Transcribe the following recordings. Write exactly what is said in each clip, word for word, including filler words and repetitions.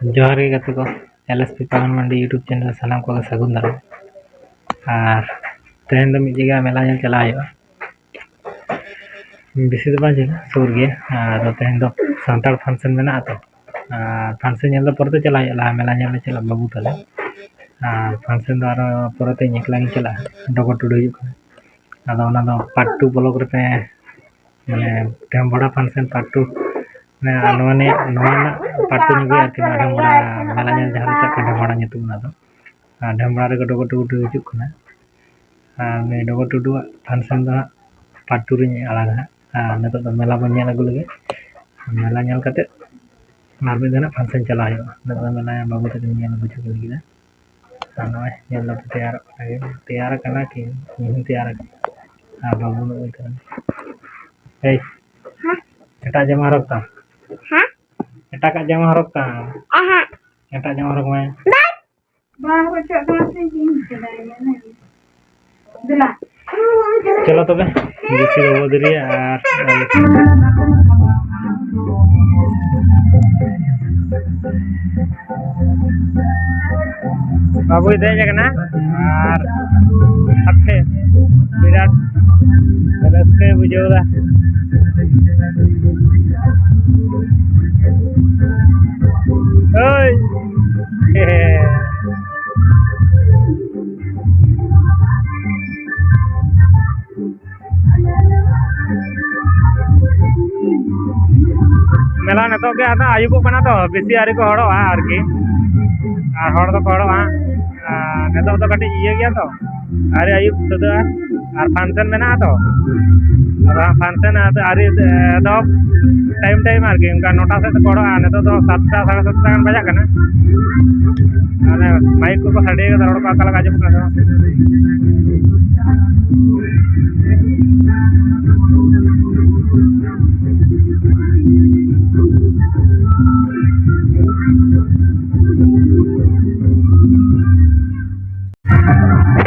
ᱡᱚᱦᱟᱨ ᱜᱮ ᱜᱟᱛᱮ ᱠᱚ, ᱮᱞ ᱮᱥ ᱯᱤ ᱯᱟᱣᱟᱨ ᱢᱟᱱᱰᱤ YouTube ᱪᱮᱱᱮᱞ ᱨᱮ ᱥᱟᱱᱟᱢ ᱠᱚᱜᱮ ᱥᱟᱹᱜᱩᱱ ᱫᱟᱨᱟᱢ᱾ ᱟᱨ ᱛᱮᱦᱮᱧ ᱫᱚ ᱢᱤᱫ ᱡᱟᱭᱜᱟ ᱢᱮᱞᱟ ᱧᱮᱞ ᱪᱟᱞᱟᱣ ᱦᱩᱭᱩᱜᱼᱟ᱾ ᱵᱮᱥᱤ ᱫᱚ ᱵᱟᱝ ᱡᱷᱟᱹᱞᱟ, ᱥᱩᱨ ᱜᱮᱭᱟ᱾ ᱟᱫᱚ ᱛᱮᱦᱮᱧ ᱫᱚ ᱥᱟᱱᱛᱟᱲ ᱯᱷᱟᱱᱥᱮᱱ ᱢᱮᱱᱟᱜᱼᱟ ᱛᱚ, ᱟᱨ ᱯᱷᱟᱱᱥᱮᱱ ᱧᱮᱞ ᱫᱚ ᱯᱚᱨᱮᱛᱮ ᱪᱟᱞᱟᱣ ᱦᱩᱭᱩᱜᱼᱟ, ᱞᱟᱦᱟ ᱢᱮᱞᱟ ᱧᱮᱞ ᱞᱮ ᱪᱟᱞᱟᱜᱼᱟ ᱵᱟᱹᱵᱩ ᱛᱟᱞᱮ᱾ ᱟᱨ ᱯᱷᱟᱱᱥᱮᱱ ᱫᱚ ᱟᱨᱚ ᱯᱚᱨᱮᱛᱮ ᱤᱧ ᱮᱠᱞᱟ ᱜᱤᱧ ᱪᱟᱞᱟᱜᱼᱟ, ᱰᱚᱜᱚᱨ ᱴᱩᱰᱩ ᱦᱤᱡᱩᱜ ᱠᱟᱱᱟ᱾ ᱟᱫᱚ ᱚᱱᱟ ᱫᱚ ᱯᱟᱨᱴ ᱴᱩ ᱵᱞᱚᱜᱽ ᱨᱮᱯᱮ, ᱢᱟᱱᱮ ᱰᱷᱮᱢᱵᱚᱲᱟ ᱯᱷᱟᱱᱥᱮᱱ ᱯᱟᱨᱴ ᱴᱩ, ᱢᱟᱱᱮ ᱟᱨ ᱱᱚᱣᱟ ᱱᱤᱭᱮ, ᱱᱚᱣᱟ ᱨᱮᱱᱟᱜ ᱯᱟᱨᱴ ᱴᱩ ᱧᱚᱜ ᱜᱮ ᱟᱨᱠᱤ, ᱱᱚᱣᱟ ᱰᱷᱮᱢᱵᱚᱲᱟ ᱢᱮᱞᱟ ᱧᱮᱞ ᱡᱟᱦᱟᱸ ᱞᱮ ᱪᱟᱞᱟᱜ ᱠᱟᱱᱟ, ᱰᱷᱮᱢᱵᱚᱲᱟ ᱧᱩᱛᱩᱢ ᱚᱱᱟ ᱫᱚ᱾ ᱟᱨ ᱰᱷᱮᱢᱵᱲᱟ ᱨᱮᱜᱮ ᱰᱚᱜᱚᱨ ᱴᱩᱰᱩ ᱦᱤᱡᱩᱜ ᱠᱟᱱᱟ᱾ ᱟᱨ ᱩᱱᱤ ᱰᱚᱜᱚᱨ ᱴᱩᱰᱩᱣᱟᱜ ᱯᱷᱟᱱᱥᱮᱱ ᱫᱚ ᱦᱟᱸᱜ ᱯᱟᱨᱴ ᱴᱩ ᱨᱤᱧ ᱟᱲᱟᱜᱟ ᱦᱟᱸᱜ᱾ ᱟᱨ ᱱᱤᱛᱚᱜ ᱫᱚ ᱢᱮᱞᱟ ᱵᱚᱱ ᱧᱮᱞ ᱟᱹᱜᱩ ᱞᱮᱜᱮ᱾ ᱢᱮᱞᱟ ᱧᱮᱞ ᱠᱟᱛᱮᱫ ᱟᱨ ᱢᱤᱫ ᱫᱤᱱ ᱦᱟᱸᱜ ᱯᱷᱟᱱᱥᱮᱱ ᱪᱟᱞᱟᱜ ᱦᱩᱭᱩᱜᱼᱟ᱾ ᱱᱤᱛᱚᱜ ᱫᱚ ᱢᱮᱞᱟ ᱵᱟᱹᱵᱩ ᱛᱟᱹᱠᱤᱱ ᱧᱮᱞ ᱟᱹᱜᱩ ᱦᱚᱪᱚ ᱠᱤᱱ ᱞᱟᱹᱜᱤᱫ᱾ ᱟᱨ ᱱᱚᱜᱼᱚᱭ ᱧᱮᱞ ᱫᱚ ᱛᱮᱭᱟᱨᱚᱜ ᱠᱟᱱᱟ ᱠᱤᱱ, ᱛᱮᱭᱟᱨ ᱠᱟᱱᱟ ᱠᱤᱱ, ᱤᱧ ᱦᱚᱸᱧ ᱛᱮᱭᱟᱨ ᱠᱟᱱᱟ᱾ ᱟᱨ ᱵᱟᱹᱵᱩ ᱱᱩᱜᱼᱩᱭ ᱛᱟᱞᱟᱝ᱾ ᱮᱭ, ᱦᱮᱸ? ᱮᱴᱟᱜ ᱡᱟᱢᱟ ᱦᱚᱨᱚᱜ ᱛᱟᱢ᱾ ᱦᱮᱸ? ᱮᱴᱟᱜᱟᱜ ᱡᱟᱢᱟ ᱦᱚᱨᱚᱜ ᱛᱟᱢ᱾ ᱮᱦᱮᱸ᱾ ᱮᱴᱟᱜ ᱡᱟᱢᱟ ᱦᱚᱨᱚᱜ ᱢᱮ᱾ ᱵᱟᱝ᱾ ᱵᱟᱝ ᱚᱪᱚᱜ ᱠᱟᱱᱟ ᱥᱮ ᱪᱮᱫ ᱤᱧ ᱪᱤᱠᱟᱹ ᱫᱟᱲᱮᱭᱟᱜᱼᱟ? ᱫᱮᱞᱟ᱾ ᱪᱚᱞᱚ ᱛᱚᱵᱮ, ᱵᱮᱥᱤ ᱵᱟᱵᱚ ᱫᱮᱨᱤᱭᱟ ᱟᱨ ᱵᱟᱵᱩᱭ ᱫᱮᱡ ᱟᱠᱟᱱᱟ ᱟᱨ ᱟᱯᱮ ᱵᱤᱨᱟᱴ ᱨᱟᱹᱥᱠᱟᱹᱭ ᱵᱩᱡᱷᱟᱹᱣ ᱮᱫᱟ᱾ ᱳᱭ᱾ ᱢᱮᱞᱟ ᱱᱤᱛᱚᱜ ᱜᱮ ᱟᱫᱚ ᱟᱹᱭᱩᱵᱚᱜ ᱠᱟᱱᱟ ᱛᱚ, ᱵᱮᱥᱤ ᱟᱹᱣᱨᱤ ᱠᱚ ᱦᱚᱲᱚᱜᱼᱟ ᱟᱨᱠᱤ᱾ ᱟᱨ ᱦᱚᱲ ᱫᱚᱠᱚ ᱦᱚᱲᱚᱜᱼᱟ᱾ ᱟᱨ ᱱᱤᱛᱚᱜ ᱫᱚ ᱠᱟᱹᱴᱤᱡ ᱤᱭᱟᱹ ᱜᱮᱭᱟ ᱛᱚ, ᱟᱹᱣᱨᱤ ᱟᱹᱭᱩᱵ ᱥᱟᱹᱛᱟᱹᱜᱼᱟ᱾ ᱟᱨ ᱯᱷᱟᱱᱥᱮᱱ ᱢᱮᱱᱟᱜᱼᱟ ᱛᱚ, ᱟᱫᱚ ᱦᱟᱸᱜ ᱯᱷᱟᱱᱥᱮᱱ ᱟᱹᱣᱨᱤ ᱮᱛᱚᱦᱚᱵ ᱴᱟᱭᱤᱢ ᱴᱟᱭᱤᱢ ᱟᱨᱠᱤ, ᱚᱱᱠᱟ ᱱᱚᱴᱟ ᱥᱮᱫ ᱛᱮᱠᱚ ᱚᱲᱟᱜᱼᱟ᱾ ᱱᱤᱛᱚᱜ ᱫᱚ ᱥᱟᱛᱴᱟ, ᱥᱟᱲᱮ ᱥᱟᱛᱴᱟ ᱜᱟᱱ ᱵᱟᱡᱟᱜ ᱠᱟᱱᱟ᱾ ᱢᱟᱱᱮ ᱢᱟᱭᱤᱠ ᱠᱚᱠᱚ ᱥᱟᱰᱮ ᱠᱟᱫᱟ, ᱨᱚᱲ ᱠᱚ ᱚᱠᱟ ᱞᱮᱠᱟ ᱟᱸᱡᱚᱢᱚᱜ ᱠᱟᱱᱟ ᱥᱮ ᱵᱟᱝ?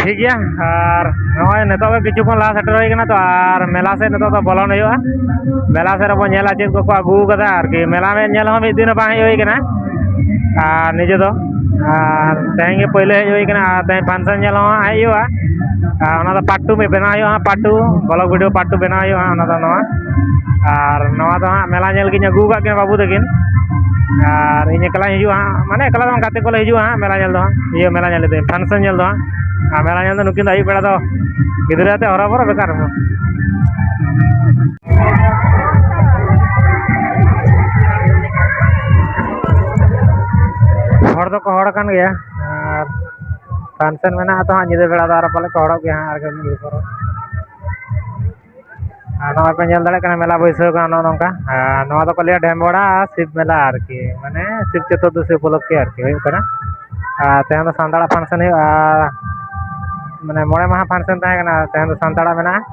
ᱴᱷᱤᱠ ᱜᱮᱭᱟ, ᱟᱨ ᱱᱚᱜᱼᱚᱭ ᱱᱤᱛᱚᱜ ᱜᱮ ᱠᱤᱪᱷᱩ ᱠᱷᱚᱱ ᱞᱟᱦᱟ ᱥᱮᱴᱮᱨ ᱦᱩᱭ ᱠᱟᱱᱟ ᱛᱚ, ᱟᱨ ᱢᱮᱞᱟ ᱥᱮᱫ ᱱᱤᱛᱚᱜ ᱫᱚ ᱵᱚᱞᱚᱱ ᱦᱩᱭᱩᱜᱼᱟ᱾ ᱢᱮᱞᱟ ᱥᱮᱫ ᱨᱮᱵᱚᱱ ᱧᱮᱞᱟ ᱪᱮᱫ ᱠᱚᱠᱚ ᱟᱹᱜᱩ ᱠᱟᱫᱟ ᱟᱨᱠᱤ᱾ ᱢᱮᱞᱟ ᱢᱮ-, ᱧᱮᱞ ᱦᱚᱸ ᱢᱤᱫ ᱫᱤᱱ ᱦᱚᱸ ᱵᱟᱝ ᱦᱮᱡ ᱦᱩᱭ ᱠᱟᱱᱟ᱾ ᱟᱨ ᱱᱤᱡᱮ ᱫᱚ, ᱟᱨ ᱛᱮᱦᱮᱧ ᱜᱮ ᱯᱳᱭᱞᱳ ᱦᱮᱡ ᱦᱩᱭ ᱠᱟᱱᱟ, ᱟᱨ ᱛᱮᱦᱮᱧ function ᱧᱮᱞ ᱦᱚᱸ ᱦᱮᱡ ᱦᱩᱭᱩᱜᱼᱟ᱾ ᱟᱨ ᱚᱱᱟ ᱫᱚ part two ᱵᱮᱱᱟᱣ ᱦᱩᱭᱩᱜᱼᱟ, part two vlog video part two ᱵᱮᱱᱟᱣ ᱦᱩᱭᱩᱜᱼᱟ, ᱚᱱᱟ ᱫᱚ ᱱᱚᱣᱟ᱾ ᱟᱨ ᱱᱚᱣᱟ ᱫᱚ ᱦᱟᱸᱜ ᱢᱮᱞᱟ ᱧᱮᱞ ᱜᱤᱧ ᱟᱹᱜᱩ ᱟᱠᱟᱫ ᱠᱤᱱᱟ ᱵᱟᱹᱵᱩ ᱛᱟᱹᱠᱤᱱ, ᱟᱨ ᱤᱧ ᱮᱠᱞᱟᱧ ᱦᱤᱡᱩᱜᱼᱟ ᱦᱟᱸᱜ, ᱢᱟᱱᱮ ᱮᱠᱞᱟ ᱫᱚ ᱵᱟᱝ, ᱜᱟᱛᱮ ᱠᱚᱞᱮ ᱦᱤᱡᱩᱜᱼᱟ ᱦᱟᱸᱜ ᱢᱮᱞᱟ ᱧᱮᱞ ᱫᱚ ᱦᱟᱸᱜ, ᱤᱭᱟᱹ ᱢᱮᱞᱟ ᱧᱮᱞ ᱞᱟᱹᱭᱫᱟᱹᱧ, function ᱧᱮᱞ ᱫᱚ ᱦᱟᱸᱜ᱾ ᱟᱨ ᱢᱮᱞᱟ ᱧᱮᱞ ᱫᱚ ᱱᱩᱠᱤᱱ ᱫᱚ ᱟᱹᱭᱩᱵ ᱵᱮᱲᱟ ᱫᱚ ᱜᱤᱫᱽᱨᱟᱹ ᱟᱛᱮ ᱦᱚᱨᱚᱵᱚᱨᱚ ᱵᱮᱠᱟᱨ ᱦᱚᱸ᱾ ᱦᱚᱲ ᱫᱚᱠᱚ ᱦᱚᱲ ᱟᱠᱟᱱ ᱜᱮᱭᱟ, ᱟᱨ function ᱢᱮᱱᱟᱜᱼᱟ ᱛᱚ ᱦᱟᱸᱜ, ᱧᱤᱫᱟᱹ ᱵᱮᱲᱟ ᱫᱚ ᱟᱨᱚ ᱯᱟᱞᱮ ᱠᱚ ᱦᱚᱲᱚᱜ ᱜᱮᱭᱟ ᱦᱟᱸᱜ, ᱟᱨ ᱠᱟᱹᱡ ᱢᱤᱫ ᱜᱷᱟᱹᱲᱤᱡ ᱯᱚᱨᱮ᱾ ᱟᱨ ᱱᱚᱜᱼᱚᱭ ᱯᱮ ᱧᱮᱞ ᱫᱟᱲᱮᱭᱟᱜ ᱠᱟᱱᱟ, ᱢᱮᱞᱟ ᱵᱟᱹᱭᱥᱟᱹᱣ ᱠᱟᱱᱟ ᱱᱚᱜᱼᱚ ᱱᱚᱝᱠᱟ᱾ ᱟᱨ ᱱᱚᱣᱟ ᱫᱚᱠᱚ ᱞᱟᱹᱭᱟ ᱰᱮᱢᱵᱚᱲᱟ ᱥᱤᱵ ᱢᱮᱞᱟ ᱟᱨᱠᱤ, ᱢᱟᱱᱮ ᱥᱤᱵ ᱪᱚᱛᱩᱨᱫᱚᱥᱤ ᱩᱯᱚᱞᱚᱠᱠᱷᱮ ᱟᱨᱠᱤ ᱦᱩᱭᱩᱜ ᱠᱟᱱᱟ᱾ ᱟᱨ ᱛᱮᱦᱮᱧ ᱫᱚ ᱥᱟᱱᱛᱟᱲᱟᱜ function ᱦᱩᱭᱩᱜᱼᱟ, ᱢᱟᱱᱮ ᱢᱚᱬᱮ ᱢᱟᱦᱟ function ᱛᱟᱦᱮᱸ ᱠᱟᱱᱟ, ᱛᱮᱦᱮᱧ ᱫᱚ ᱥᱟᱱᱛᱟᱲᱟᱜ ᱢᱮᱱᱟᱜᱼᱟ᱾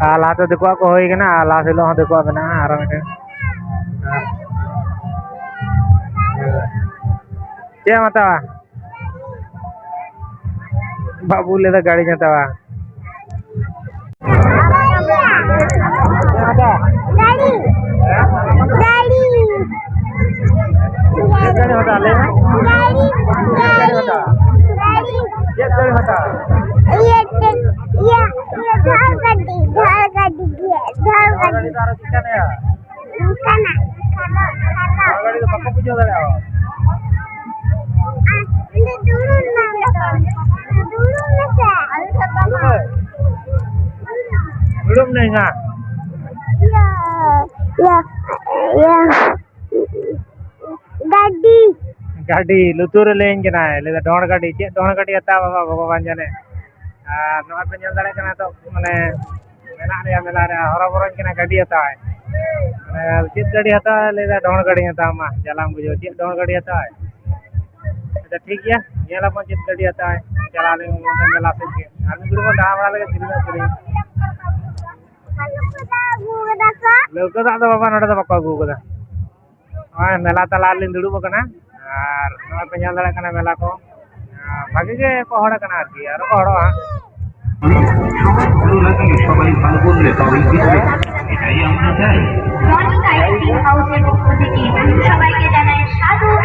ᱟᱨ ᱞᱟᱦᱟᱛᱮ ᱫᱤᱠᱩᱣᱟᱜ ᱠᱚ ᱦᱩᱭ ᱠᱟᱱᱟ, ᱟᱨ ᱞᱟᱦᱟ ᱦᱤᱞᱳᱜ ᱦᱚᱸ ᱫᱤᱠᱩᱣᱟᱜ ᱢᱮᱱᱟᱜᱼᱟ ᱟᱨᱚ ᱢᱤᱫᱴᱮᱱ᱾ ᱪᱮᱫ ᱮᱢ ᱦᱟᱛᱟᱣᱟ? ᱵᱟᱹᱵᱩ ᱞᱟᱹᱭᱫᱟ ᱜᱟᱹᱲᱤᱧ ᱦᱟᱛᱟᱣᱟ᱾ ᱜᱟᱹᱲᱤ, ᱜᱟᱹᱲᱤ᱾ ᱪᱮᱫ ᱜᱟᱹᱲᱤᱢ ᱦᱟᱛᱟᱣᱟ? ᱞᱟᱹᱭ ᱢᱮ᱾ ᱜᱟᱹᱲᱤ, ᱪᱮᱫ ᱜᱟᱹᱲᱤᱢ ᱦᱟᱛᱟᱣᱟ? ᱜᱟᱹᱲᱤ᱾ ᱪᱮᱫ ᱜᱟᱹᱲᱤᱢ ᱦᱟᱛᱟᱣᱟ? ᱤᱭᱟᱹ, ᱪᱮᱫ, ᱤᱭᱟᱹ, ᱤᱭᱟᱹ, ᱰᱷᱟᱞ ᱜᱟᱹᱰᱤ, ᱰᱷᱟᱞ ᱜᱟᱹᱰᱤ ᱜᱮ, ᱰᱷᱟᱞ ᱰᱷᱟᱞ ᱜᱟᱹᱰᱤ᱾ ᱜᱟᱹᱰᱤ ᱫᱚ ᱟᱨᱚ ᱪᱮᱫ ᱞᱮᱠᱟᱱᱟᱜ? ᱚᱱᱠᱟᱱᱟᱜ᱾ ᱰᱷᱟᱞ ᱜᱟᱹᱰᱤ ᱫᱚ ᱵᱟᱠᱚ ᱵᱩᱡᱷᱟᱹᱣ ᱫᱟᱲᱮᱭᱟᱜᱼᱟ᱾ ᱟᱨ ᱚᱸᱰᱮ ᱫᱩᱲᱩᱵ ᱢᱮ, ᱫᱩᱲᱩᱵ ᱢᱮᱥᱮ᱾ ᱫᱩᱲᱩᱵ ᱢᱮ᱾ ᱫᱩᱲᱩᱵ ᱱᱟᱹᱧ ᱦᱟᱸᱜ᱾ ᱤᱭᱟᱹ, ᱤᱭᱟᱹ, ᱤᱭᱟᱹ᱾ ᱜᱟᱹᱰᱤ᱾ ᱜᱟᱹᱰᱤ, ᱞᱩᱛᱩᱨ ᱨᱮ ᱞᱟᱹᱭᱟᱹᱧ ᱠᱟᱱᱟᱭ, ᱞᱟᱹᱭᱫᱟ ᱰᱷᱚᱸᱲ ᱜᱟᱹᱰᱤ᱾ ᱪᱮᱫ ᱰᱷᱚᱸᱲ ᱜᱟᱹᱰᱤ ᱦᱟᱛᱟᱣ ᱵᱟᱵᱟ, ᱵᱷᱚᱜᱚᱵᱟᱱ ᱡᱟᱱᱮ᱾ ᱟᱨ ᱱᱚᱜᱼᱚᱭ ᱯᱮ ᱧᱮᱞ ᱫᱟᱲᱮᱭᱟᱜ ᱠᱟᱱᱟ ᱱᱤᱛᱚᱜ, ᱢᱟᱱᱮ ᱢᱮᱱᱟᱜ ᱞᱮᱭᱟ ᱢᱮᱞᱟ ᱨᱮ, ᱦᱚᱨᱚᱵᱚᱨᱚᱧ ᱠᱟᱱᱟ ᱜᱟᱹᱰᱤ ᱦᱟᱛᱟᱣᱟᱭ᱾ ᱢᱟᱱᱮ ᱪᱮᱫ ᱜᱟᱹᱰᱤ ᱦᱟᱛᱟᱣᱟᱭ? ᱞᱟᱹᱭᱫᱟ ᱰᱷᱚᱸᱲ ᱜᱟᱹᱰᱤᱧ ᱦᱟᱛᱟᱣᱟ᱾ ᱢᱟ ᱡᱟᱞᱟᱢ ᱵᱩᱡᱷᱟᱹᱣ, ᱪᱮᱫ ᱰᱷᱚᱸᱲ ᱜᱟᱹᱰᱤ ᱦᱟᱛᱟᱣᱟᱭ? ᱟᱪᱪᱷᱟ ᱴᱷᱤᱠ ᱜᱮᱭᱟ, ᱧᱮᱞ ᱟᱵᱚᱱ ᱪᱮᱫ ᱜᱟᱹᱰᱤ ᱦᱟᱛᱟᱣᱟᱭ᱾ ᱪᱟᱞᱟᱣ ᱞᱮᱱ ᱢᱮᱞᱟ ᱥᱮᱫ ᱜᱮ, ᱟᱨ ᱢᱤᱫ ᱜᱷᱟᱹᱲᱤ ᱵᱚᱱ ᱫᱟᱬᱟ ᱵᱟᱲᱟ ᱞᱮᱜᱮ, ᱛᱤᱱᱟᱹᱜ ᱥᱟᱺᱜᱤᱧ᱾ ᱞᱟᱹᱣᱠᱟᱹ ᱫᱟᱜ ᱫᱚ ᱵᱟᱵᱟ ᱱᱚᱰᱮ ᱫᱚ ᱵᱟᱠᱚ ᱟᱹᱜᱩ ᱟᱠᱟᱫᱟ᱾ ᱱᱚᱜᱼᱚᱭ ᱢᱮᱞᱟ ᱛᱟᱞᱟ ᱨᱮᱞᱤᱧ ᱫᱩᱲᱩᱵ ᱟᱠᱟᱱᱟ, ᱟᱨ ᱱᱚᱜᱼᱚᱭ ᱯᱮ ᱧᱮᱞ ᱫᱟᱲᱮᱭᱟᱜ ᱠᱟᱱᱟ ᱢᱮᱞᱟ ᱠᱚ᱾ ᱟᱨ ᱵᱷᱟᱜᱮ ᱜᱮ ᱠᱚ ᱦᱚᱲ ᱟᱠᱟᱱᱟ ᱟᱨᱠᱤ, ᱟᱨᱚ ᱠᱚ ᱦᱚᱲᱚᱜᱼᱟ ᱦᱟᱸᱜ᱾ মর্নিং আইসক্রিম হাউসের পক্ষ থেকে সবাইকে জানাই সাদর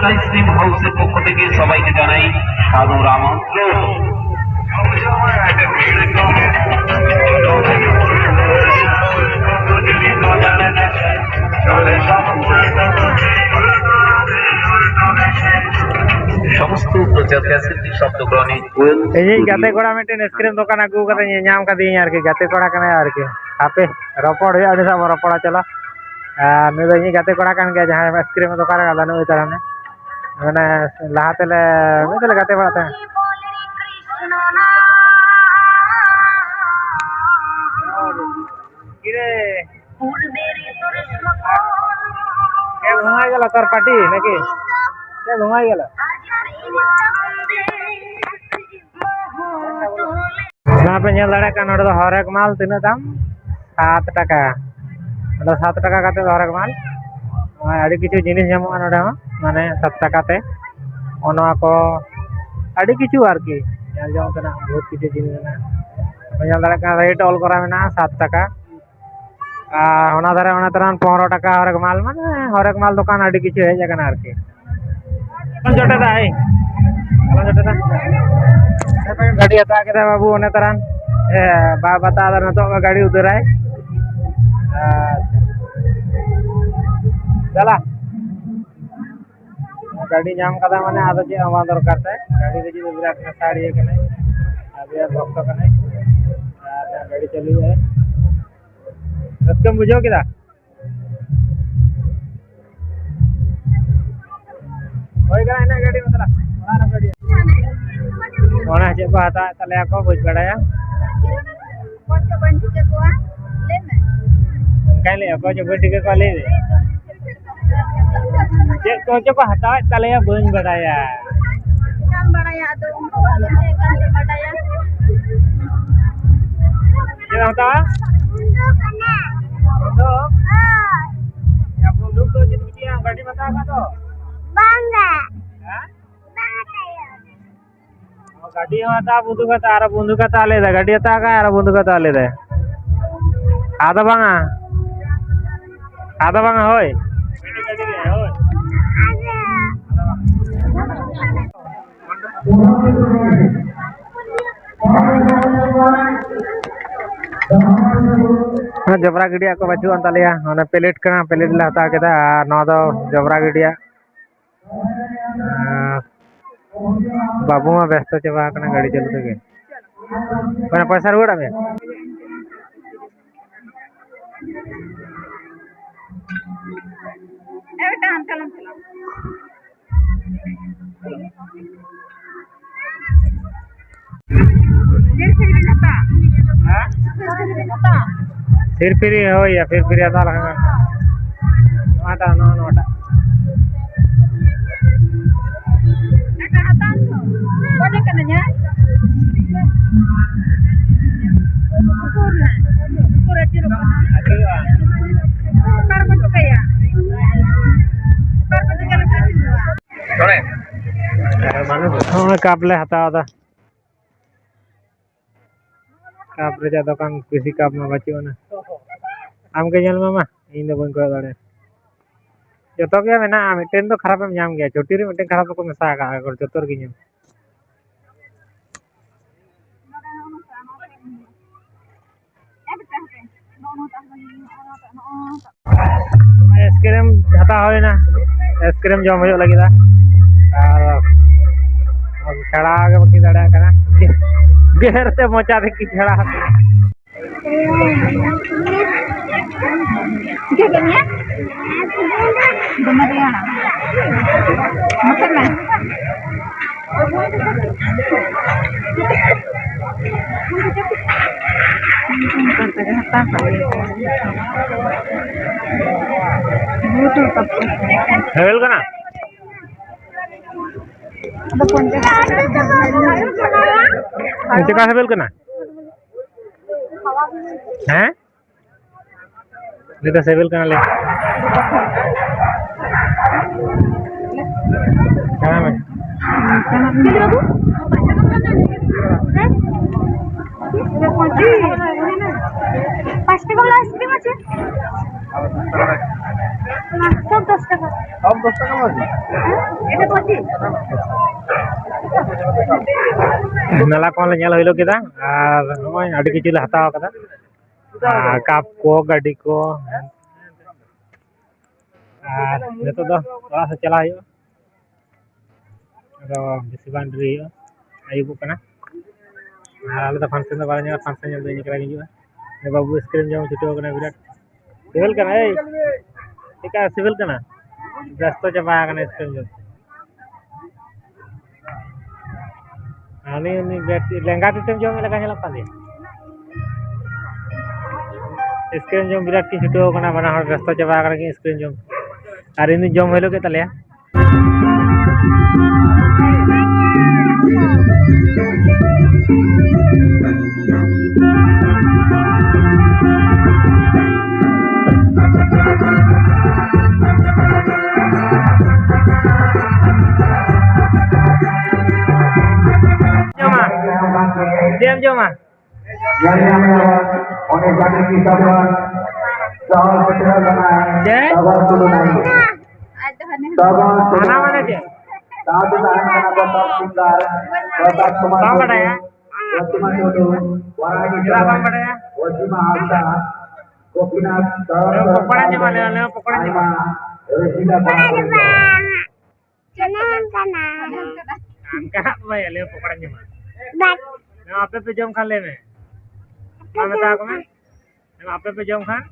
আইসক্রিম হাউসের পক্ষ থেকে সবাইকে জানাই সাদর আমন্ত্রণ। সমস্ত প্রচার ক্যাসেটটি শব্দগ্রহণে টুয়েলভ। ᱤᱧᱤᱡ ᱜᱟᱛᱮ ᱠᱚᱲᱟ ᱢᱤᱫᱴᱮᱱ ᱟᱭᱤᱥᱠᱨᱤᱢ ᱫᱚᱠᱟᱱ ᱟᱹᱜᱩ ᱠᱟᱛᱮ ᱧᱟᱢ ᱠᱟᱫᱮᱭᱟᱹᱧ ᱟᱨᱠᱤ, ᱜᱟᱛᱮ ᱠᱚᱲᱟ ᱠᱟᱱᱟᱭ ᱟᱨᱠᱤ᱾ ᱦᱟᱯᱮ, ᱨᱚᱯᱚᱲ ᱦᱩᱭᱩᱜᱼᱟ, ᱩᱱᱤ ᱥᱟᱶ ᱵᱚᱱ ᱨᱚᱯᱚᱲᱟ, ᱪᱚᱞᱚ᱾ ᱟᱨ ᱱᱩᱭ ᱫᱚ ᱤᱧᱤᱡ ᱜᱟᱛᱮ ᱠᱚᱲᱟ ᱠᱟᱱ ᱜᱮᱭᱟ, ᱡᱟᱦᱟᱸᱭ ᱟᱭᱤᱥᱠᱨᱤᱢ ᱫᱚᱠᱟᱱ ᱨᱮ ᱟᱫᱚ ᱱᱩᱭ ᱛᱟᱦᱮᱱᱟ᱾ ᱢᱟᱱᱮ ᱞᱟᱦᱟ ᱛᱮᱞᱮ, ᱢᱤᱫ ᱛᱮᱞᱮ ᱜᱟᱛᱮ ᱵᱟᱲᱟᱜ ᱛᱟᱦᱮᱸᱫ᱾ ᱠᱤᱨᱮ, ᱪᱮᱫ ᱜᱷᱩᱢᱟᱭ ᱜᱮᱞᱟ ᱛᱳᱨ ᱯᱟᱴᱤ ᱱᱟᱠᱤ? ᱪᱮᱫ ᱜᱷᱩᱢᱟᱭ ᱜᱮᱞᱟ? ᱱᱚᱣᱟ ᱯᱮ ᱧᱮᱞ ᱫᱟᱲᱮᱭᱟᱜ ᱠᱟᱱᱟ, ᱱᱚᱰᱮ ᱫᱚ ᱦᱚᱨᱮᱠ ᱢᱟᱞ ᱛᱤᱱᱟᱹᱜ ᱫᱟᱢ? ᱥᱟᱛ ᱴᱟᱠᱟ᱾ ᱱᱚᱰᱮ ᱥᱟᱛ ᱴᱟᱠᱟ ᱠᱟᱛᱮ ᱫᱚ ᱦᱚᱨᱮᱠ ᱢᱟᱞ᱾ ᱱᱚᱜᱼᱚᱭ ᱟᱹᱰᱤ ᱠᱤᱪᱷᱩ ᱡᱤᱱᱤᱥ ᱧᱟᱢᱚᱜᱼᱟ ᱱᱚᱰᱮ ᱦᱚᱸ, ᱢᱟᱱᱮ ᱥᱟᱛ ᱴᱟᱠᱟ ᱛᱮ᱾ ᱱᱚᱜᱼᱚ ᱱᱚᱣᱟ ᱠᱚ ᱟᱹᱰᱤ ᱠᱤᱪᱷᱩ ᱟᱨᱠᱤ ᱧᱮᱞ ᱡᱚᱝ ᱛᱮᱱᱟᱜ ᱵᱚᱦᱩᱛ ᱠᱤᱪᱷᱩ ᱡᱤᱱᱤᱥ ᱢᱮᱱᱟᱜᱼᱟ᱾ ᱯᱮ ᱧᱮᱞ ᱫᱟᱲᱮᱭᱟᱜ ᱠᱟᱱᱟ, ᱨᱮᱴ ᱚᱞ ᱠᱚᱨᱟ ᱢᱮᱱᱟᱜᱼᱟ ᱥᱟᱛ ᱴᱟᱠᱟ᱾ ᱟᱨ ᱚᱱᱟ ᱫᱷᱟᱨᱮ ᱚᱱᱟ ᱛᱚᱨᱟᱱ ᱯᱚᱱᱨᱚ ᱴᱟᱠᱟ ᱦᱚᱨᱮᱠ ᱢᱟᱞ, ᱢᱟᱱᱮ ᱦᱚᱨᱮᱠ ᱢᱟᱞ ᱫᱚᱠᱟᱱ ᱟᱹᱰᱤ ᱠᱤᱪᱷᱩ ᱦᱮᱡ ᱟᱠᱟᱱᱟ ᱟᱨᱠᱤ᱾ ᱟᱞᱚᱢ ᱡᱚᱴᱮᱫᱟ, ᱮᱭ, ᱟᱞᱚᱢ ᱡᱚᱴᱮᱫᱟ᱾ ᱜᱟᱹᱰᱤ ᱦᱟᱛᱟᱣ ᱠᱮᱫᱟ ᱵᱟᱹᱵᱩ ᱚᱱᱮ ᱛᱟᱨᱟᱱ᱾ ᱮ, ᱵᱟᱭ ᱵᱟᱛᱟᱣ ᱮᱫᱟ, ᱱᱤᱛᱚᱜ ᱜᱮ ᱜᱟᱹᱰᱤ ᱩᱫᱟᱹᱨᱟᱭ᱾ ᱟᱪᱪᱷᱟ᱾ ᱪᱟᱞᱟ᱾ ᱜᱟᱹᱰᱤ ᱧᱟᱢ ᱠᱟᱫᱟ ᱢᱟᱱᱮ ᱟᱫᱚ ᱪᱮᱫ ᱦᱚᱸ ᱵᱟᱝ ᱫᱚᱨᱠᱟᱨ ᱛᱟᱭ᱾ ᱜᱟᱹᱰᱤ ᱨᱮ ᱡᱩᱫᱤ ᱵᱤᱨᱟᱴ ᱱᱮᱥᱟᱲᱤᱭᱟᱹ ᱠᱟᱱᱟᱭ, ᱟᱨ ᱵᱤᱨᱟᱴ ᱵᱷᱚᱠᱛᱚ ᱠᱟᱱᱟᱭ, ᱟᱨ ᱜᱟᱹᱰᱤ ᱪᱟᱹᱞᱩᱭᱮᱫᱟᱭ᱾ ᱨᱟᱹᱥᱠᱟᱹᱢ ᱵᱩᱡᱷᱟᱹᱣ ᱠᱮᱫᱟ? ᱦᱳᱭ ᱠᱟᱱᱟ ᱤᱱᱟᱹᱜ ᱜᱟᱹᱰᱤ ᱢᱟᱛᱨᱟ, ᱚᱲᱟᱜ ᱨᱮ ᱜᱟᱹᱰᱤ᱾ ᱚᱱᱟ ᱪᱮᱫ ᱠᱚ ᱦᱟᱛᱟᱣᱮᱫ ᱛᱟᱞᱮᱭᱟ ᱠᱚ, ᱵᱟᱹᱧ ᱵᱟᱲᱟᱭᱟ᱾ ᱚᱠᱚᱭ ᱪᱚ ᱵᱟᱹᱧ ᱴᱷᱤᱠᱟᱹ ᱠᱚᱣᱟ, ᱞᱟᱹᱭ ᱢᱮ᱾ ᱚᱱᱠᱟᱧ ᱞᱟᱹᱭᱟ, ᱚᱠᱚᱭ ᱪᱚ ᱵᱟᱹᱧ ᱴᱷᱤᱠᱟᱹ ᱠᱚᱣᱟ, ᱞᱟᱹᱭ ᱢᱮ᱾ ᱪᱮᱫ ᱠᱚᱪᱚ ᱠᱚ ᱦᱟᱛᱟᱣᱮᱫ ᱛᱟᱞᱮᱭᱟ, ᱵᱟᱹᱧ ᱵᱟᱲᱟᱭᱟ᱾ ᱪᱮᱫ ᱮᱢ ᱦᱟᱛᱟᱣᱟ? ᱵᱚᱱᱫᱷᱩᱠ? ᱭᱟ, ᱵᱚᱱᱫᱷᱩᱠ ᱫᱚ ᱪᱮᱫ ᱮᱢ ᱤᱫᱤᱭᱟ? ᱜᱟᱹᱰᱤᱢ ᱦᱟᱛᱟᱣ ᱟᱠᱟᱫ ᱫᱚ? ᱵᱟᱝ ᱜᱮ᱾ ᱦᱮᱸ? ᱵᱟᱝ ᱦᱟᱛᱟᱣ᱾ ᱜᱟᱹᱰᱤ ᱦᱚᱸ ᱦᱟᱛᱟᱣᱟ, ᱵᱚᱱᱫᱷᱩᱠ ᱦᱟᱛᱟᱣᱟ, ᱟᱨᱚ ᱵᱚᱱᱫᱷᱩᱠ ᱦᱟᱛᱟᱣᱟ ᱞᱟᱹᱭ ᱫᱟ, ᱜᱟᱹᱰᱤ ᱦᱟᱛᱟᱣ ᱟᱠᱟᱫ ᱟᱨᱚ ᱵᱚᱱᱫᱷᱩᱠ ᱦᱟᱛᱟᱣ ᱞᱟᱹᱭ ᱫᱟᱭ᱾ ᱟᱫᱚ ᱵᱟᱝᱟ, ᱟᱫᱚ ᱵᱟᱝᱟ, ᱦᱳᱭ᱾ ᱡᱚᱵᱽᱨᱟ ᱜᱤᱰᱤᱭᱟᱜ ᱠᱚ ᱵᱟᱹᱪᱩᱜ ᱟᱱ ᱛᱟᱞᱮᱭᱟ᱾ ᱚᱱᱟ ᱯᱮᱞᱮᱴ ᱠᱟᱱᱟ, ᱯᱮᱞᱮᱴ ᱞᱮ ᱦᱟᱛᱟᱣ ᱠᱮᱫᱟ᱾ ᱟᱨ ᱱᱚᱣᱟ ᱫᱚ ᱡᱚᱵᱽᱨᱟ ᱜᱤᱰᱤᱭᱟᱜ᱾ ᱟᱨ ᱵᱟᱹᱵᱩ ᱢᱟ ᱵᱮᱥᱛᱚ ᱪᱟᱵᱟ ᱟᱠᱟᱱᱟ ᱜᱟᱹᱰᱤ ᱪᱟᱹᱞᱩ ᱛᱮᱜᱮ᱾ ᱢᱟᱱᱮ ᱯᱚᱭᱥᱟ ᱨᱩᱣᱟᱹᱲᱟᱜ ᱢᱮ᱾ ᱯᱷᱤᱨ ᱯᱷᱤᱨᱤ ᱦᱳᱭ ᱭᱟ, ᱯᱷᱤᱨ ᱯᱷᱤᱨᱤ ᱦᱟᱛᱟᱣ ᱞᱮᱠᱷᱟᱱ ᱜᱟᱱᱚᱜᱼᱟ᱾ ᱱᱚᱣᱟᱴᱟᱜ, ᱱᱚᱣᱟ, ᱱᱚᱣᱟᱴᱟᱜ᱾ ᱦᱚᱸ, ᱠᱟᱯ ᱞᱮ ᱦᱟᱛᱟᱣ ᱮᱫᱟ᱾ ᱠᱟᱯ ᱨᱮᱭᱟᱜ ᱫᱚᱠᱟᱱ, ᱠᱩᱥᱤ ᱠᱟᱯ ᱢᱟ ᱵᱟᱹᱪᱩᱜ ᱟᱱᱟ᱾ ᱟᱢ ᱜᱮ ᱧᱮᱞ ᱢᱮ ᱢᱟ, ᱤᱧ ᱫᱚ ᱵᱟᱹᱧ ᱠᱚᱭᱚᱜ ᱫᱟᱲᱮᱭᱟᱜᱼᱟ᱾ ᱡᱚᱛᱚ ᱜᱮ ᱢᱮᱱᱟᱜᱼᱟ, ᱢᱤᱫᱴᱮᱱ ᱫᱚ ᱠᱷᱟᱨᱟᱯ ᱮᱢ ᱧᱟᱢ ᱜᱮᱭᱟ, ᱪᱷᱩᱴᱤ ᱨᱮ ᱢᱤᱫᱴᱮᱱ ᱠᱷᱟᱨᱟᱯ ᱫᱚᱠᱚ ᱢᱮᱥᱟ ᱟᱠᱟᱫᱼᱟ, ᱡᱚᱛᱚ ᱨᱮᱜᱮ ᱧᱮᱞ᱾ ᱟᱭᱤᱥᱠᱨᱤᱢ ᱦᱟᱛᱟᱣ ᱦᱩᱭᱱᱟ, ᱟᱭᱤᱥᱠᱨᱤᱢ ᱡᱚᱢ ᱦᱩᱭᱩᱜ ᱞᱟᱹᱜᱤᱫ᱾ ᱟᱨ ᱪᱷᱟᱲᱟ ᱜᱮ ᱵᱟᱹᱠᱤ ᱫᱟᱲᱮᱭᱟᱜ ᱠᱟᱱᱟ, ᱜᱮᱨ ᱛᱮ ᱢᱚᱪᱟ ᱫᱷᱟᱹᱵᱤᱡ ᱪᱷᱟᱲᱟ ᱟᱠᱟᱱᱟ᱾ ᱫᱚᱢᱮ ᱨᱮᱭᱟᱲᱟ᱾ ᱢᱚᱪᱟ ᱢᱮ᱾ ᱚᱱᱠᱟ ᱛᱮᱜᱮ ᱦᱟᱛᱟᱣ ᱠᱟᱜ ᱜᱮᱭᱟ ᱠᱚ᱾ ᱵᱚᱦᱩᱛ ᱦᱚᱲ ᱠᱟᱯᱚᱲ᱾ ᱦᱮᱵᱮᱞ ᱠᱟᱱᱟ? ᱟᱫᱚ ᱯᱚᱧᱪᱟᱥ ᱴᱟᱠᱟ᱾ ᱪᱮᱫ ᱞᱮᱠᱟ ᱦᱮᱵᱮᱞ ᱠᱟᱱᱟ? ᱦᱮᱸ? ᱱᱤᱛ ᱫᱚ ᱥᱤᱵᱤᱞ ᱠᱟᱱᱟ ᱞᱟᱹᱭ᱾ ᱦᱮᱸ ᱢᱮ᱾ ᱪᱤᱞᱤ ᱵᱟᱹᱵᱩ? ᱦᱮᱸ? ᱯᱟᱸᱪ ᱴᱟᱠᱟ ᱵᱟᱞᱟ ᱟᱭᱤᱥᱠᱨᱤᱢ ᱟᱪᱷᱮ? ᱥᱚᱵ ᱫᱚᱥ ᱴᱟᱠᱟ᱾ ᱢᱮᱞᱟ ᱠᱚᱦᱚᱸ ᱞᱮ ᱧᱮᱞ ᱦᱩᱭᱞᱚ ᱠᱮᱫᱟ ᱟᱨ ᱱᱚᱜᱼᱚᱭ ᱟᱹᱰᱤ ᱠᱤᱪᱷᱩ ᱞᱮ ᱦᱟᱛᱟᱣ ᱠᱟᱫᱟ᱾ ᱟᱨ ᱠᱟᱯ ᱠᱚ, ᱜᱟᱹᱰᱤ ᱠᱚ, ᱟᱨ ᱱᱤᱛᱚᱜ ᱫᱚ ᱚᱲᱟᱜ ᱥᱮᱫ ᱪᱟᱞᱟᱜ ᱦᱩᱭᱩᱜᱼᱟ᱾ ᱟᱫᱚ ᱵᱮᱥᱤ ᱵᱟᱝ ᱰᱮᱨᱤ ᱦᱩᱭᱩᱜᱼᱟ, ᱟᱹᱭᱩᱵᱚᱜ ᱠᱟᱱᱟ᱾ ᱟᱨ ᱟᱞᱮ ᱫᱚ ᱯᱷᱟᱱᱥᱮᱱ ᱫᱚ ᱵᱟᱞᱮ ᱧᱮᱞᱟ, ᱯᱷᱟᱱᱥᱮᱱ ᱧᱮᱞ ᱫᱚ ᱤᱧ ᱮᱠᱞᱟ ᱜᱤᱧ ᱦᱤᱡᱩᱜᱼᱟ᱾ ᱮ ᱵᱟᱹᱵᱩ ᱟᱭᱤᱥᱠᱨᱤᱢ ᱡᱚᱢ ᱪᱷᱩᱴᱟᱹᱣ ᱠᱟᱱᱟ ᱵᱤᱨᱟᱴ᱾ ᱥᱤᱵᱤᱞ ᱠᱟᱱᱟ? ᱮᱭ, ᱪᱮᱫᱠᱟ ᱥᱤᱵᱤᱞ ᱠᱟᱱᱟ? ᱵᱮᱥᱛᱚ ᱪᱟᱵᱟ ᱟᱠᱟᱱᱟ ᱟᱭᱤᱥᱠᱨᱤᱢ ᱡᱚᱢ᱾ ᱦᱟᱹᱱᱤ ᱩᱱᱤ ᱵᱮᱴ-, ᱞᱮᱸᱜᱟ ᱛᱤ ᱛᱮᱢ ᱡᱚᱢ ᱞᱮᱠᱟ ᱧᱮᱞᱚᱜ ᱠᱟᱱ ᱜᱮᱭᱟ᱾ ᱟᱭᱤᱥᱠᱨᱤᱢ ᱡᱚᱢ ᱵᱤᱨᱟᱴ ᱠᱤᱱ ᱪᱷᱩᱴᱟᱹᱣ ᱠᱟᱱᱟ, ᱵᱟᱱᱟ ᱦᱚᱲ ᱵᱮᱥᱛᱚ ᱪᱟᱵᱟ ᱟᱠᱟᱱᱟ ᱠᱤᱱ ᱟᱭᱤᱥᱠᱨᱤᱢ ᱡᱚᱢ᱾ ᱟᱨ ᱤᱧ ᱫᱚᱧ ᱡᱚᱢ ᱦᱩᱭᱞᱚ ᱠᱮᱫ ᱛᱟᱞᱮᱭᱟ᱾ ᱡᱚᱢᱟ᱾ ᱪᱮᱫ ᱮᱢ ᱡᱚᱢᱟ? ᱧᱮᱞ ᱧᱟᱢ ᱮᱫᱟ ᱵᱚᱱ, ᱚᱸᱰᱮ ᱡᱟᱹᱱᱤᱡ ᱠᱤ ᱥᱟᱵᱚᱱ ᱥᱚᱦᱚᱨ ᱥᱮᱴᱮᱨ ᱟᱠᱟᱱᱟᱭ᱾ ᱪᱮᱫ? ᱥᱟᱵᱚᱱ ᱴᱩᱰᱩ ᱱᱟᱭᱠᱮ᱾ ᱥᱟᱵᱚᱱ ᱴᱩᱰᱩ ᱦᱟᱱᱟ ᱢᱟᱱᱮ ᱱᱟᱭᱠᱮ᱾ ᱪᱮᱫ? ᱥᱟᱶᱛᱮ ᱛᱟᱦᱮᱱ ᱠᱟᱱᱟ ᱠᱚ ᱴᱚᱯ ᱥᱤᱝᱜᱟᱨ ᱯᱨᱚᱥᱟᱫ ᱠᱩᱢᱟᱨ ᱵᱟᱢ ᱴᱩᱰᱩ, ᱵᱟᱰᱟᱭᱟ? ᱯᱨᱚᱛᱤᱢᱟ ᱴᱩᱰᱩ, ᱯᱚᱨᱟᱭᱱᱤ ᱪᱮᱫᱟᱜ ᱵᱟᱢ ᱥᱚᱨᱮᱱ, ᱵᱟᱰᱟᱭᱟ? ᱚᱥᱤᱢᱟ ᱦᱟᱸᱥᱫᱟ, ᱜᱳᱯᱤᱱᱟᱛᱷ ᱥᱚᱨᱮᱱ ᱞᱟᱹᱭ ᱢᱮ, ᱥᱚᱨᱠᱟᱨ ᱯᱚᱠᱚᱲᱟ ᱧᱟᱢᱟ, ᱞᱟᱹᱭ ᱢᱮ, ᱥᱟᱶᱛᱮ ᱞᱟᱹᱭ ᱢᱮ, ᱯᱚᱠᱚᱲᱟ ᱧᱟᱢᱟ᱾ ᱟᱭᱢᱟ ᱨᱟᱹᱥᱤᱠᱟ ᱠᱚᱲᱟ ᱠᱩᱲᱤ ᱠᱚ᱾ ᱥᱟᱱᱟᱢ ᱠᱟᱱᱟ᱾ ᱟᱢ ᱠᱟᱱᱟ ᱵᱷᱟᱭ, ᱟᱞᱮ ᱦᱚᱸ ᱯᱚᱠᱚᱲᱟ ᱧᱟᱢᱟ᱾ ᱵᱟᱴ᱾ ᱱᱚᱣᱟ ᱟᱯᱮ ᱯᱮ ᱡᱚᱢ ᱠᱷᱟᱱ ᱞᱟᱹᱭ ᱢᱮ᱾ ᱢᱟ ᱢᱮᱛᱟ ᱠᱚ ᱢᱮ᱾ ᱱᱚᱣᱟ ᱟᱯᱮ ᱯᱮ ᱡᱚᱢ ᱠᱷᱟᱱ?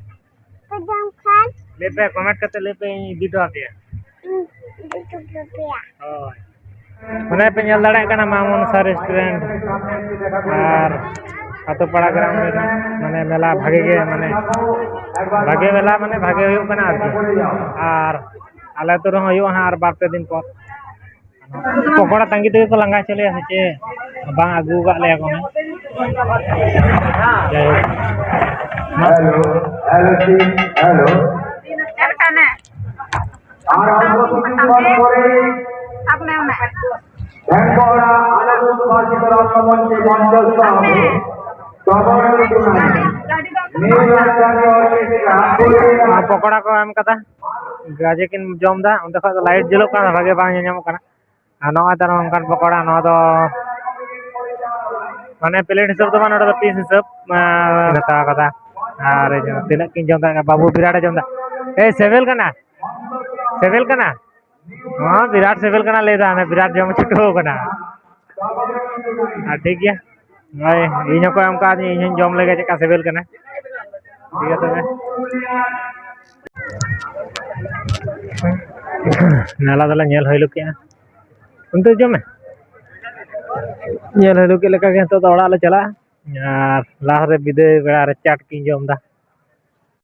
ᱯᱮ ᱡᱚᱢ ᱠᱷᱟᱱ? ᱞᱟᱹᱭ ᱯᱮ, ᱠᱚᱢᱮᱱᱴ ᱠᱟᱛᱮ ᱞᱟᱹᱭ ᱯᱮ, ᱤᱧ ᱤᱫᱤ ᱦᱚᱴᱚ ᱟᱯᱮᱭᱟ᱾ ᱤᱧ ᱤᱫᱤ ᱦᱚᱴᱚ ᱟᱯᱮᱭᱟ᱾ ᱦᱳᱭ᱾ ᱢᱟᱱᱮ ᱯᱮ ᱧᱮᱞ ᱫᱟᱲᱮᱭᱟᱜ ᱠᱟᱱᱟ ᱢᱟ ᱢᱚᱱᱥᱟ ᱨᱮᱥᱴᱩᱨᱮᱱᱴ ᱟᱨ ᱟᱛᱳ ᱯᱟᱲᱟ ᱜᱨᱟᱢ ᱨᱮᱱᱟᱜ ᱢᱟᱱᱮ ᱢᱮᱞᱟ ᱵᱷᱟᱜᱮ ᱜᱮ, ᱢᱟᱱᱮ ᱵᱷᱟᱜᱮ ᱢᱮᱞᱟ, ᱢᱟᱱᱮ ᱵᱷᱟᱜᱮ ᱦᱩᱭᱩᱜ ᱠᱟᱱᱟ ᱟᱨᱠᱤ᱾ ᱟᱨ ᱟᱞᱮ ᱟᱹᱛᱩ ᱨᱮᱦᱚᱸ ᱦᱩᱭᱩᱜᱼᱟ ᱦᱟᱸᱜ ᱟᱨ ᱵᱟᱨ ᱯᱮ ᱫᱤᱱ ᱯᱚᱨ᱾ ᱯᱚᱠᱚᱲᱟ ᱛᱟᱺᱜᱤ ᱛᱮᱜᱮ ᱠᱚ ᱞᱟᱸᱜᱟ ᱦᱚᱪᱚ ᱞᱮᱭᱟ ᱥᱮ ᱪᱮᱫ? ᱵᱟᱝ ᱟᱹᱜᱩ ᱟᱠᱟᱫ ᱞᱮᱭᱟ ᱠᱚ᱾ ᱡᱟᱭᱦᱳᱠ᱾ Hello, hello, team, hello. ᱟᱨ ᱟᱵᱚ ᱠᱤᱪᱷᱩ ᱠᱷᱚᱱ ᱯᱚᱨᱮ ᱥᱟᱵ ᱢᱮ ᱚᱱᱟ᱾ ᱵᱮᱝᱜᱚᱲᱟ ᱟᱞᱚᱫᱩᱞ ᱵᱟᱥᱤ ᱠᱚ ᱨᱟᱥᱴᱨᱚᱯᱚᱛᱤ ᱢᱚᱧᱪᱚᱥᱛᱷ ᱟᱵᱚ ᱛᱚᱵᱚᱨ ᱴᱩᱰᱩ ᱱᱟᱭᱠᱮ᱾ ᱱᱤᱭᱩ ᱨᱟᱡᱽᱫᱷᱟᱱᱤ ᱚᱨᱠᱮᱥᱴᱨᱟ ᱯᱚᱠᱚᱲᱟ ᱠᱚ ᱮᱢ ᱠᱟᱫᱟ᱾ ᱜᱟᱡᱮ ᱠᱤᱱ ᱡᱚᱢ ᱮᱫᱟ, ᱚᱱᱛᱮ ᱠᱷᱚᱱ ᱫᱚ ᱞᱟᱭᱤᱴ ᱡᱩᱞᱩᱜ ᱠᱟᱱᱟ, ᱵᱷᱟᱜᱮ ᱵᱟᱝ ᱧᱮᱞ ᱧᱟᱢᱚᱜ ᱠᱟᱱᱟ᱾ ᱟᱨ ᱱᱚᱜᱼᱚᱭ ᱛᱟᱨ ᱱᱚᱝᱠᱟᱱ ᱯᱚᱠᱚᱲᱟ, ᱱᱚᱣᱟ ᱫᱚ ᱢᱟᱱᱮ ᱯᱞᱮᱴ ᱦᱤᱥᱟᱹᱵ ᱫᱚ ᱵᱟᱝ, ᱱᱚᱰᱮ ᱫᱚ ᱯᱤᱥ ᱦᱤᱥᱟᱹᱵ, ᱟᱸ, ᱦᱟᱛᱟᱣ ᱠᱟᱫᱟ᱾ ᱟᱨ ᱛᱤᱱᱟᱹᱜ ᱠᱤᱱ ᱡᱚᱢ ᱫᱟ, ᱵᱟᱹᱵᱩ ᱵᱤᱨᱟᱴ ᱮ ᱡᱚᱢ ᱫᱟ᱾ ᱮᱭ, ᱥᱤᱵᱤᱞ ᱠᱟᱱᱟ, ᱥᱤᱵᱤᱞ ᱠᱟᱱᱟ᱾ ᱦᱚᱸ, ᱵᱤᱨᱟᱴ ᱥᱤᱵᱤᱞ ᱠᱟᱱᱟ, ᱞᱟᱹᱭ ᱫᱟ, ᱦᱟᱱᱮ ᱵᱤᱨᱟᱴ ᱡᱚᱢ ᱪᱷᱩᱴᱟᱹᱣ ᱠᱟᱱᱟ᱾ ᱟᱨ ᱴᱷᱤᱠ ᱜᱮᱭᱟ, ᱱᱚᱜᱼᱚᱭ ᱤᱧ ᱦᱚᱸᱠᱚ ᱮᱢ ᱠᱟᱣᱫᱤᱧᱟ, ᱤᱧ ᱦᱚᱸᱧ ᱡᱚᱢ ᱞᱮᱜᱮ ᱪᱮᱫᱠᱟ ᱥᱤᱵᱤᱞ ᱠᱟᱱᱟ᱾ ᱴᱷᱤᱠ ᱜᱮᱭᱟ ᱛᱚᱵᱮ᱾ ᱢᱮᱞᱟ ᱫᱚᱞᱮ ᱧᱮᱞ ᱦᱩᱭ ᱞᱩᱠ ᱠᱮᱜᱼᱟ᱾ ᱚᱱᱛᱮ ᱡᱚᱢ ᱢᱮ᱾ ᱧᱮᱞ ᱦᱩᱭ ᱞᱩᱠ ᱠᱮᱫ ᱞᱮᱠᱟ ᱜᱮ ᱱᱤᱛᱚᱜ ᱫᱚ ᱚᱲᱟᱜ ᱞᱮ ᱪᱟᱞᱟᱜᱼᱟ᱾ ᱟᱨ ᱞᱟᱦᱟ ᱨᱮ ᱵᱤᱫᱟᱹᱭ ᱵᱮᱲᱟ ᱨᱮ ᱪᱟᱴ ᱠᱤᱱ ᱡᱚᱢ ᱮᱫᱟ᱾